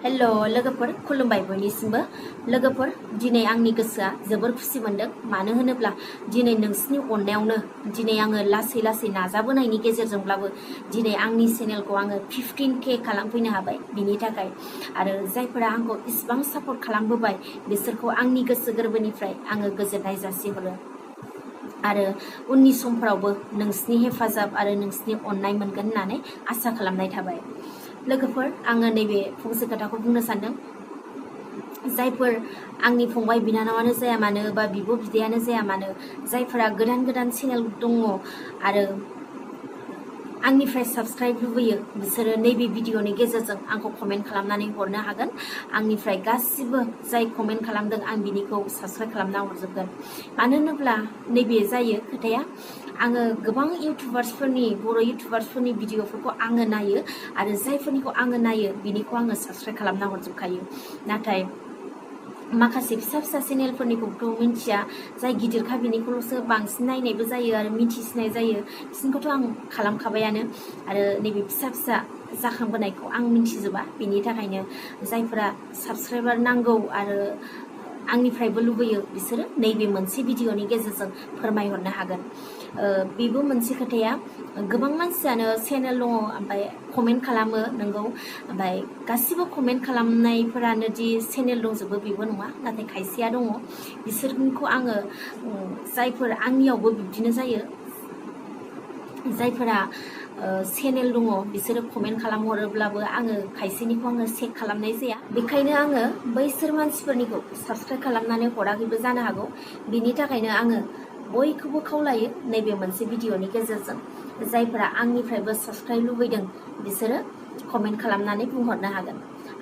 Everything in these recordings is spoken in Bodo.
हेलो लोगोफोर खुलुमबाय बयनिसिमबो लोगोफोर दिनै आंनि गोसोआ जोबोर खुसि मोनदों मानो होनोब्ला दिनै नोंसिनि अननायावनो दिनै आङो लासै लासै नाजाबोनायनि गेजेरजोंब्लाबो दिनै आंनि चेनेलखौ आङो 15K खालामफैनो हाबाय बिनि थाखाय आरो जायफोरा आंखौ इसिबां सापर्ट खालामबोबाय बिसोरखौ आंनि गोसो गोरबोनिफ्राय आङो गोजोननाय जासिहरो आरो उननि समफोरावबो नोंसिनि हेफाजाब आरो नोंसिनि अननाय मोनगोन होननानै आसा खालामनाय थाबाय लोगोफोर आङो नैबे फंसे खोथाखौ बुंनो सानदों जायफोर आंनि फंबाय बिनानावानो जाया मानो बा बिब' बिदायानो जाया मानो जायफोरा गोदान गोदान चेनेल दङ आरो आंनिफ्राय साबस्क्राइब लुबैयो बिसोरो नैबे भिडिअनि गेजेरजों आंखौ कमेन्ट खालामनानै हरनो हागोन आंनिफ्राय गासिबो जाय कमेन्ट खालामदों आं बिनिखौ साबस्क्राइब खालामना हरजोबगोन मानो होनोब्ला नैबे जायो खोथाया आङो गोबां इउटुबार्सफोरनि बर' इउटुबार्सफोरनि भिडिअफोरखौ आङो नायो आरो जायफोरनिखौ आङो नायो बिनिखौ आङो साबस्क्राइब खालामना हरजोबखायो नाथाय माखासे फिसा फिसा चेनेलफोरनिखौथ' मिन्थिया जाय गिदिरखा बिनिखौल'सो बांसिन नायनायबो जायो आरो मिन्थिसिनाय जायो बिसोरखौथ' आं खालामखाबायानो आरो नैबे फिसा फिसा जाखांबोनायखौ आं मिन्थिजोबा बिनि थाखायनो जायफोरा साबस्क्राइबार नांगौ आरो आंनिफ्रायबो लुबैयो बिसोरो नैबे मोनसे भिडिअनि गेजेरजों फोरमायहरनो हागोन बेबो मोनसे खोथाया गोबां मानसियानो चेनेल दङ ओमफ्राय कमेन्ट खालामो नोंगौ ओमफ्राय गासिबो कमेन्ट खालामनायफोरानो दि चेनेल दंजोबो बेबो नङा नाथाय खायसेया दङ बिसोरखौ आङो जायफोर आंनियावबो बिब्दिनो जायो जायफोरा चेनेल दङ बिसोरो कमेन्ट खालामहरोब्लाबो आङो खायसेनिखौ आङो चेक खालामनाय जाया बेखायनो आङो बैसोर मानसिफोरनिखौ साबस्क्राइब खालामनानै हराखैबो जानो हागौ बिनि थाखायनो आङो बयखौबो खावलायो नैबे मोनसे भिडिअनि गेजेरजों जायफोरा आंनिफ्रायबो साबस्क्राइब लुबैदों बिसोरो कमेन्ट खालामनानै बुंहरनो हागोन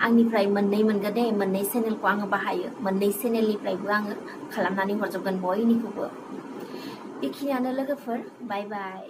आंनिफ्राय मोननै मोनगोन दे मोननै चेनेलखौ आङो बाहायो मोननै चेनेलनिफ्रायबो आङो खालामनानै हरजोबगोन बयनिखौबो बेखिनियानो लोगोफोर बाय बाय